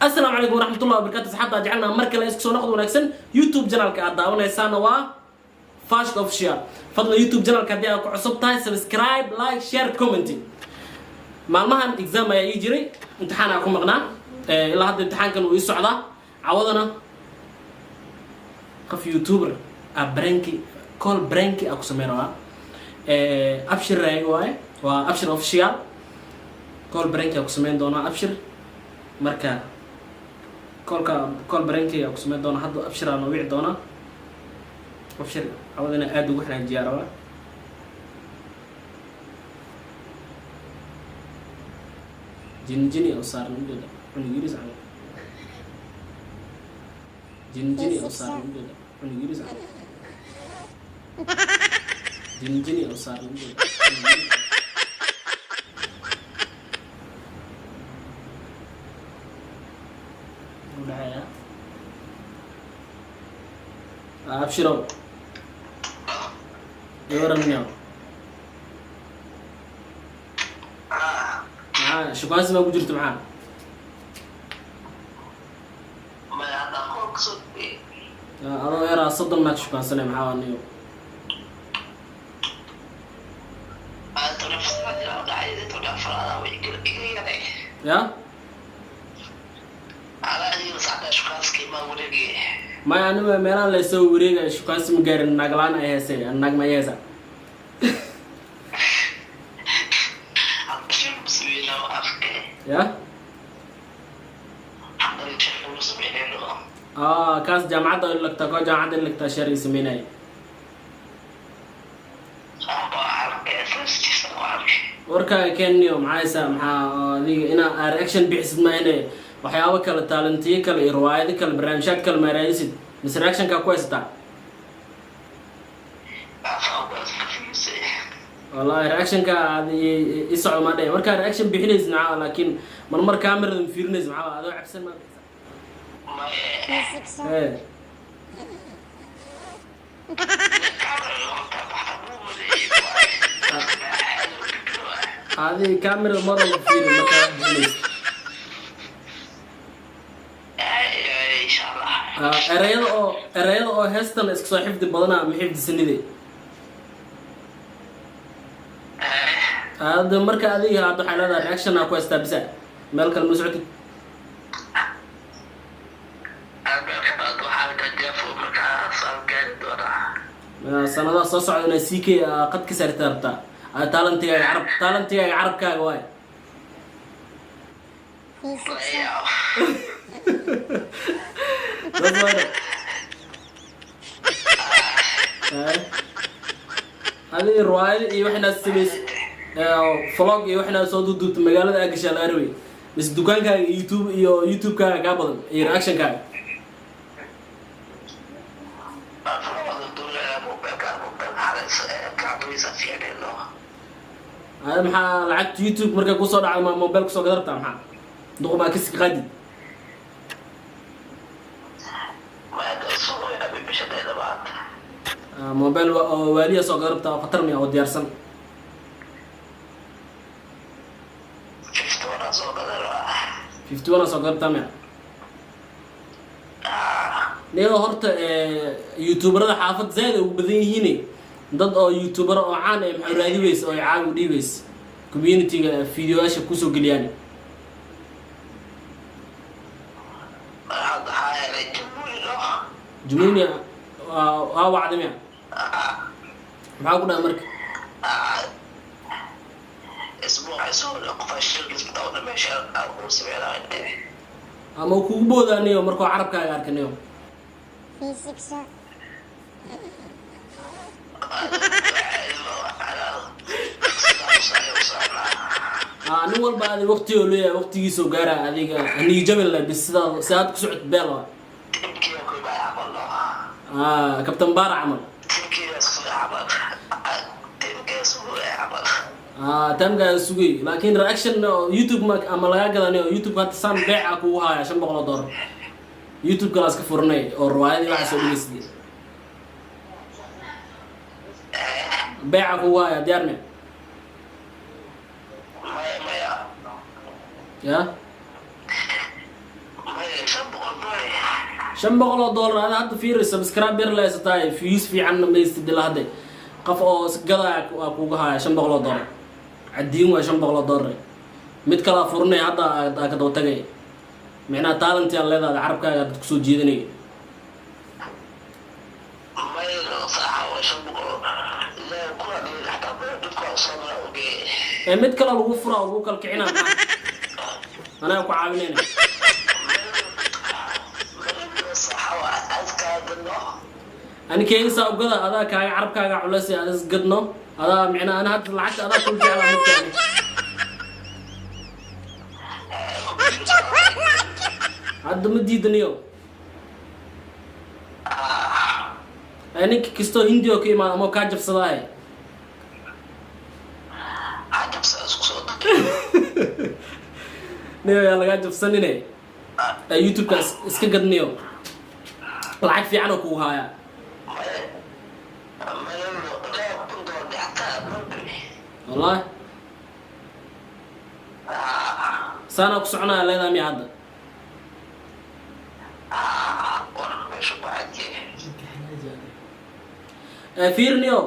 Asalaamu calaykum waraxmatullahi wabarakatu. Asxaabta jecelnaa, mar kale isku soo noqod wanaagsan. YouTube channelka aad daawanaysaana waa Fashka Official. Fadlan, YouTube channelka haddii aad ku cusub tahay, subscribe, like, share, comment. Maalmahan exam ayaa ii jiray, imtixaan aa ku maqnaa. Ilaa hadda imtixaankan uu ii socdaa. Cawadana qof youtuber a prank call, prank aa ku sameyn rabaa. Abshir Raagi waaye, waa Abshir Official. Call prank aa ku sameyn doonaa Abshir. Marka callka, call prank aa ku sameyn doonaa. Hadda Abshir aa noo wici doonaa. Abshir cawadana aada ugu xanaajiyaa rabaa. Jini jini oo saaran ujeeda, cunug yariis camal. Jini jini oo saaran ujeeda, cunug yariis camal. Jini jini oo saaran ujeeda, cunug yariis camal. U dhexeeya. Abshirow, iwaran. Maxaa shukaansi maa ku jirto? Maxaa adoo yaraa 30 naag shukaansanay? Maxaa waa niyo? Ya, maya, aniga meelahan laysoo wareegay shukaansi ma gaarin. Naag la-aan ay heesay, naag ma heesa. Ya, kaas jaamacadda lagtaa ko, jaamacadda in lagtaa share sameynaya. Warkaaga keniyo, maxaa haysaa? Maxaa adiga inaa reaction bixisid? Maahine waxyaabo kale, talentiyo kale iyo riwaayado kale, barnaamijyaad kale maa raadisid mise reactionkaa ku haysataa? Wallahi reactionka aad i socdo ma dhe. Markaa reaction bixinaysid maxaa? Laakiin marmar camerada ma fiirinaysid? Maxaa adoo cabsan maa bixisa? Adi camerada mar walba fiiri markaa wax bixinaysid. Ereyada oo heestan iska soo xifdi badanaa, ma xifdisanide hadda. Marka adiga hadda waxay leedahay reaction aa ku haystaa bisa, meel kale ma socotid. Sanadaha soo socda inaa CK qad ka saarta rabtaa. Talentigaaga carab, talentigaaga carabkaaga waay. Saas waay. Adiga riwaayad iyo waxinaad samays, vlog iyo waxinaad soo duuduubta, magaalada aa gashaa laga rabay, mise dukaankaaga YouTube iyo YouTube-kaaga kaa badan iyo reactionkaaga. Ada maxaa lacagta YouTube markay kusoo dhacdo ma mobile kusoo gada rabtaa? Maxaa duqmaa kasi qaadid? Mobile oo waaliya soo gada rabtaa oo khatar miya oo diyaarsan? 51 soo gada rabtaa miya? Niyo, horta youtuberada xaafad zaaid ay ugu badan yihiin. Dad oo youtuber oo caan eh maxaa raadi weyse oo ay caawi u dhiibaysa community-ga videoyaasha kusoo geliyaan? Jumuni waa wacda miya? Maxaa ku dhaha marka? Ama uu kugu boodaaniyo markuu carabkaaga arkaniyo? Nin walba adi waqtigoo leeyahay, waqtigiisoo gaara. Adiga hanigi jabin leh bis. Sidaa si aad ku socod beel waa kabtan baara camal. Timkaa sugay, laakiin reaction oo YouTube ma ama lagaa gadanayo YouTube hadda saan beeca kugu haya $500. YouTube kalaas ka furanay oo riwaayadii waxaa soo dhigaysid beeca kugu haya. Diyaar me? Maya, maya. Ya. Maya. $500. Ada hadda fiiri, subscribe yar la haysataay, views fiicanna maystid ilaa hadde. Qof oo gadaya waa kuga haya $500. Cadiin waay $500. Mid kalaa furinay hadda, aa ka daba tagay. Micnaha talent aa leedahay, carabkaaga dad kusoo jiidanaya. Mayno saaxa, waa 500 ilaa kuna dhihin xataa dadku waa soo mara ogee. Ee mid kale lagu furaa oo lagu kala kicinaa, maxaa anaga ku caawinayna? Mayno saaxa, waa adkaadano. Ani keega saa ugada, adaa kaaga carabkaaga culeys, adas gadno adaa. Micnaha ana hadda lacagta adaa kul jeclaa midkaani. Hadda ma diidaniyo. Ee ninka kastoo Hindi oo ka imaada ama kaa jabsadaahe. Xajabsa isku soo dagay. Niyo, yaa lagaa jabsanine. Ee YouTube-ka iska gadniyo, lacag fiican oo kugu haaya. Mayno ilaa $1000 xataa ma. Wallahi saanaa ku soconaya leedahay miya hadda? War meesha ku cadye. Ee fiir niyo.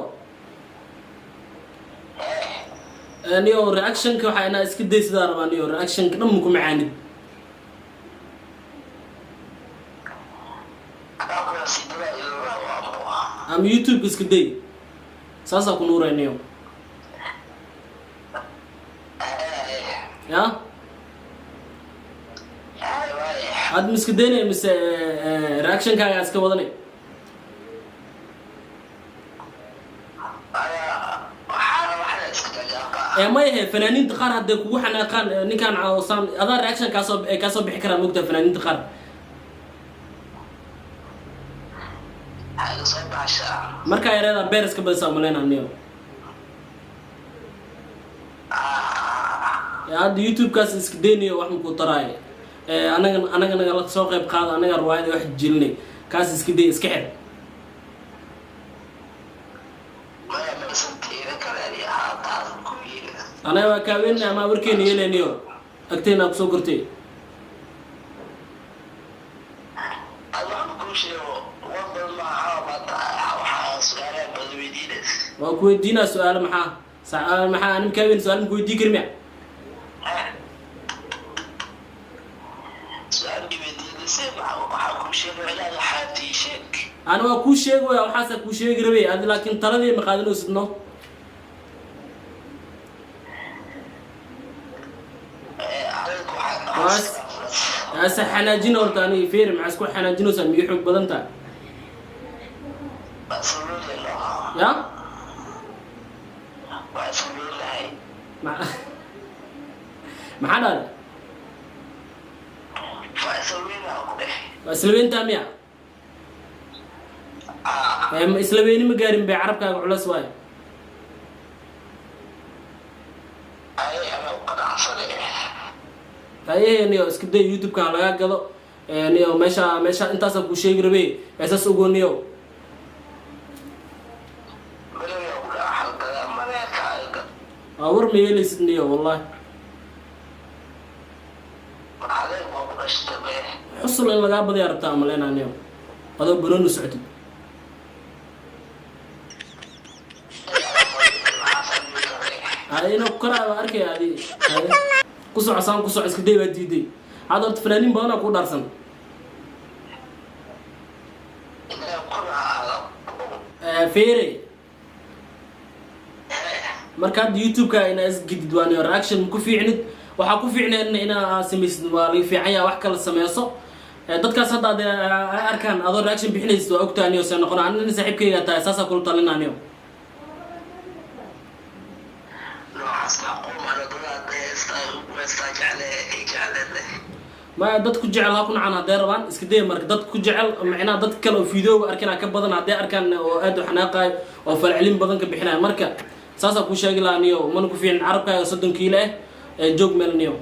Ee niyo, reactionka waxaa inaa iska day sidaa rabaa niyo. Reactionka dhan ku macaanid. Anaakuna sidada ilaa waa Ama YouTube iska day, saasaa ku nuuray niyo. Ya aad ma iska daynaya mise reactionkaaga iska wadanay? Ee may ahe, fanaaniinta qaar hadday kugu xanaaqaan, ninkaan caawsaan adaa reaction kaasoo ay kaasoo bixi karaan, mogtaa fanaaniinta qaar. Markaa yareedaa beer iska badisaa umaleynaa niyo. Ee hadda YouTube-kaas iska daynayo, wax makuu taraayo. Ee anaga nagala soo qayb qaado, anaga riwaayada wax jilinay. Kaas iska day, iska xir. Anaga waa kaaweynay ama warkeena yeelayniyo, agteena kusoo kortay. Waa ku weydiinaa su-aalo. Maxaa maxaa anim kaaweyn su-aal maku weydii kari miya? Ana waa kuu sheegi waya, waxaasaa kuu sheegi rabay adi, laakiin taladii ma qaadanaysid no. Waas ase xanaajin horta. Aniga feeri, maxaa isku xanaajinaysaa? Miyo xoog badan tahay ya? Maxaa dhahday? Waa isla weyntaa miya? Ee, ma isla weyni ma gaarin bay, carabkaaga culeys waayo. Haye niyo, iska day YouTube-kan lagaa gado. Ee, niyo, meesha intaasaa kuu sheegi rabay. Ee saas ogo niyo. Waa war ma yeelaysid niyo, wallahi. Xusul in lagaa badiyaa rabtaa umaleynaa niyo, adoo banooni socotid. Haye, inuu koraa baa arkaya adi. Haye ku soco, saan ku soco, iska day baa diiday. Hadda horta fanaaniin badanaa kuu dhaarsan. Ee, feere marka hadda YouTube-ka inaa isgidid waa niyo, reaction ma ku fiicnid. Waxaa ku fiicneen inaa samaysid, waa laga fiican yaha wax kala sameyso. Ee, dadkaas hadda ad ay arkaan adoo reaction bixinaysid, waa ogtaa niyo see noqona. Anina saaxiibkayga tahay, saasaa kula talinaa niyo. Maya, dad ku jecel ha ku nacan hadday rabaan, iska daya. Marka dad ku jecel, macnaha dad kale oo videoga arkin ka badan hadday arkaan oo aad u xanaaqaayo oo falcelin badan ka bixinayo. Marka saasaa kuu sheegi lahaa niyo, mana ku fiicin carabkaaga 30 kiilo ah. Ee joog meel niyo.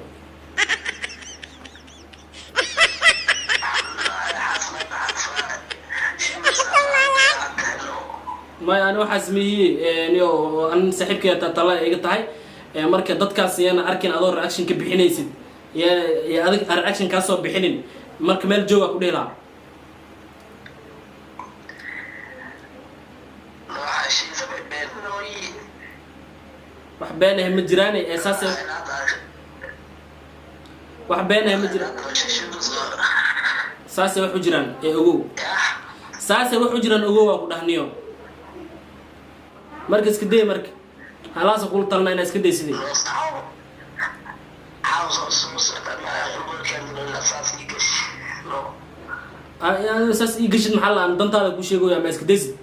Maya, ani waxaas mihi niyo, anin saaxiibkay tala iga tahay. Ee, marka dadkaas yana arkin adoo reaction ka bixinaysid. Ya adig reaction kaa soo bixinin. Marka meel jooga ku dhihi lahaa. Waxaa shiisa been nooyi. Wax been ah ma jiraane, ee saase wax been ah ma jiraan, saasay wax u jiraan ee ogow. Saasay wax u jiraan, ogow, waa ku dhahniyo. Marka iska day, marka halaasa kula talna inaa iska day sidee. Saas ii gashid, maxaa la dantaada kuu sheegaya? Ma iska daysid?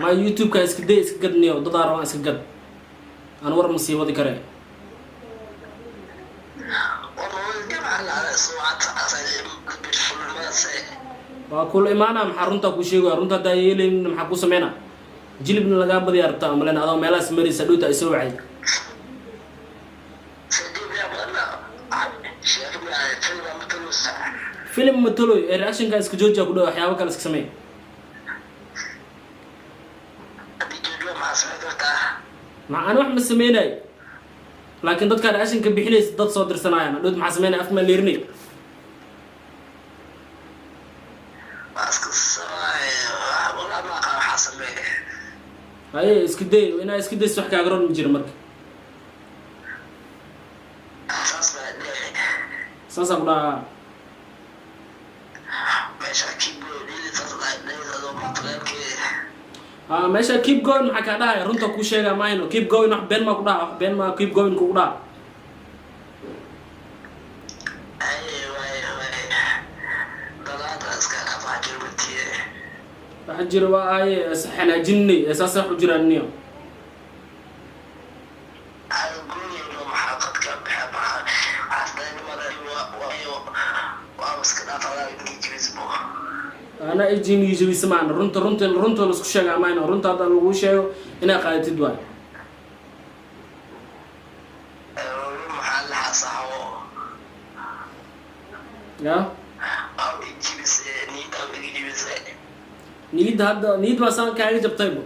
Ma YouTube-ka iska day, iska gadniyo, dadaa rabaan iska gad. Aan war ma sii wadi kare. Waa kula imaana. Maxaa runtaa kuu sheegaya? Runta haddaa yeelaynin, maxaa kuu sameynaa? Jilibna lagaa badiyaa rabtaa amalen adoo meelahaas maraysa dhowta ay soo wacay. Film mataloy ee reactionka iska joojiya ku dhaw, waxyaabo kale iska sameey. Ma ani wax ma sameynayo, laakiin dadkaa reactionka bixinaysa dad soo dirsanayaan dhowt. Maxaa sameynaya? Af maa leerinay? Haye, iska day, inaa iska dayso wax kaaga ron ma jiro. Marka saasaa ku dhahaa. Meesha keep going maxaa kaa dhahaya? Runta kuu sheegaa maahino. Keep going wax been maa ku dhaha? Wax been maa keep going kugu dhaha? Waxa jira waa aye xanaajinay ee saasa wax u jiraan niyo. Ana ijin jabisa maana. Runta laisku sheegaa maahino. Runta hadda lagu sheego inaa qaadatid waay. Ya niyadda hadda niyad baa saan kaaga jabtaybo.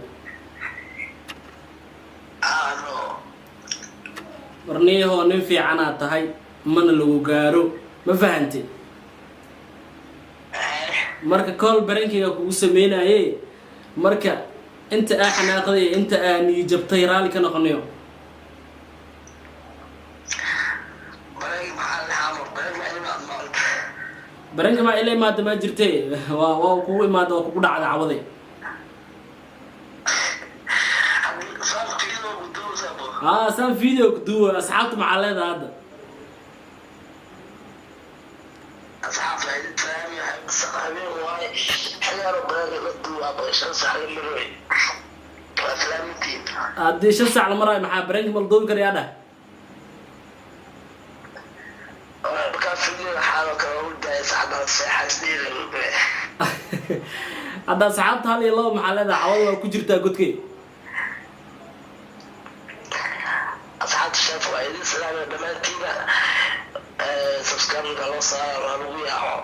War niyahoo, nin fiicanaad tahay, mana lagu gaaro, ma fahante? Marka kool barankeyga kugu sameynaye, marka inta aa xanaaqday, inta aa niyi jabtay, raalli ka noqonayo. Baranka maa ila imaada? Maa jirte, waa kugu imaada, waa kugu dhacda cawade. Saan video ku duwa. Asxaabta maxaa leedahay hadda? Haddii 5 saac la maraayo, maxaa baranka ma la duubi karayaa dhah? Hadda asxaabta hal iyo labo maxaa leedahay? Cawada waa ku jirtaa godkey. Asxaabta sheef waa idin salaamay dhammaantiina. Subscribe loo saaro, waa lagu yaaco.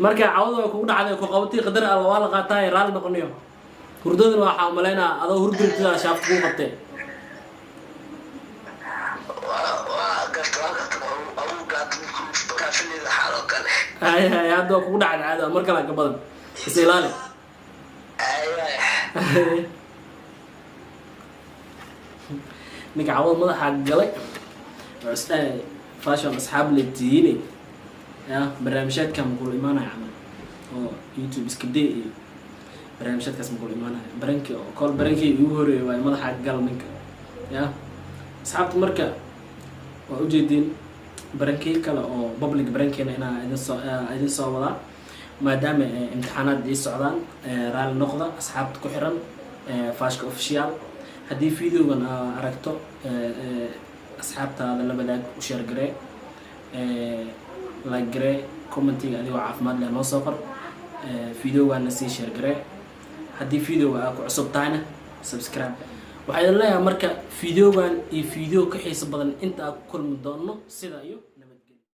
Marka cawada waa kugu dhacday, ku qabatay qadar alla, waa la qaataay, raalli noqonayo. Hurdadana waxaa umalaynaa adoo hurdirtida shaafta kugu qabtee. Hay hay, hadda waa kugu dhacday caado, mar kale ka badan is ilaali. Ninka cawada madaxa galay wuxuu is dhahay fashion asxaab la tihiine ya barnaamijyaadka makula imaanaya camal oo YouTube iska day iyo barnaamijyaadkaas makula imaanaya. Baranki oo kool barankii igu horeeyay waayo madaxa gal ninka ya asxaabta. Marka waa ujeediin barankii kale oo public barankeena inaa idin soo wadaa, maadaama imtixaanaad ii socdaan. Raalli noqda asxaabta ku xiran Fashka Official. Haddii videogan aa aragto, asxaabtaada la wadaag, u share garee, like garee, commentiga adigoo caafimaad leh noo soo qor, videogaana sii share garee. Haddii videoga aa ku cusub tahayna, subscribe. Waxaa idin leeyahay marka videogan iyo video ka xiiso badan inta aa ku kulmi doono, sida iyo.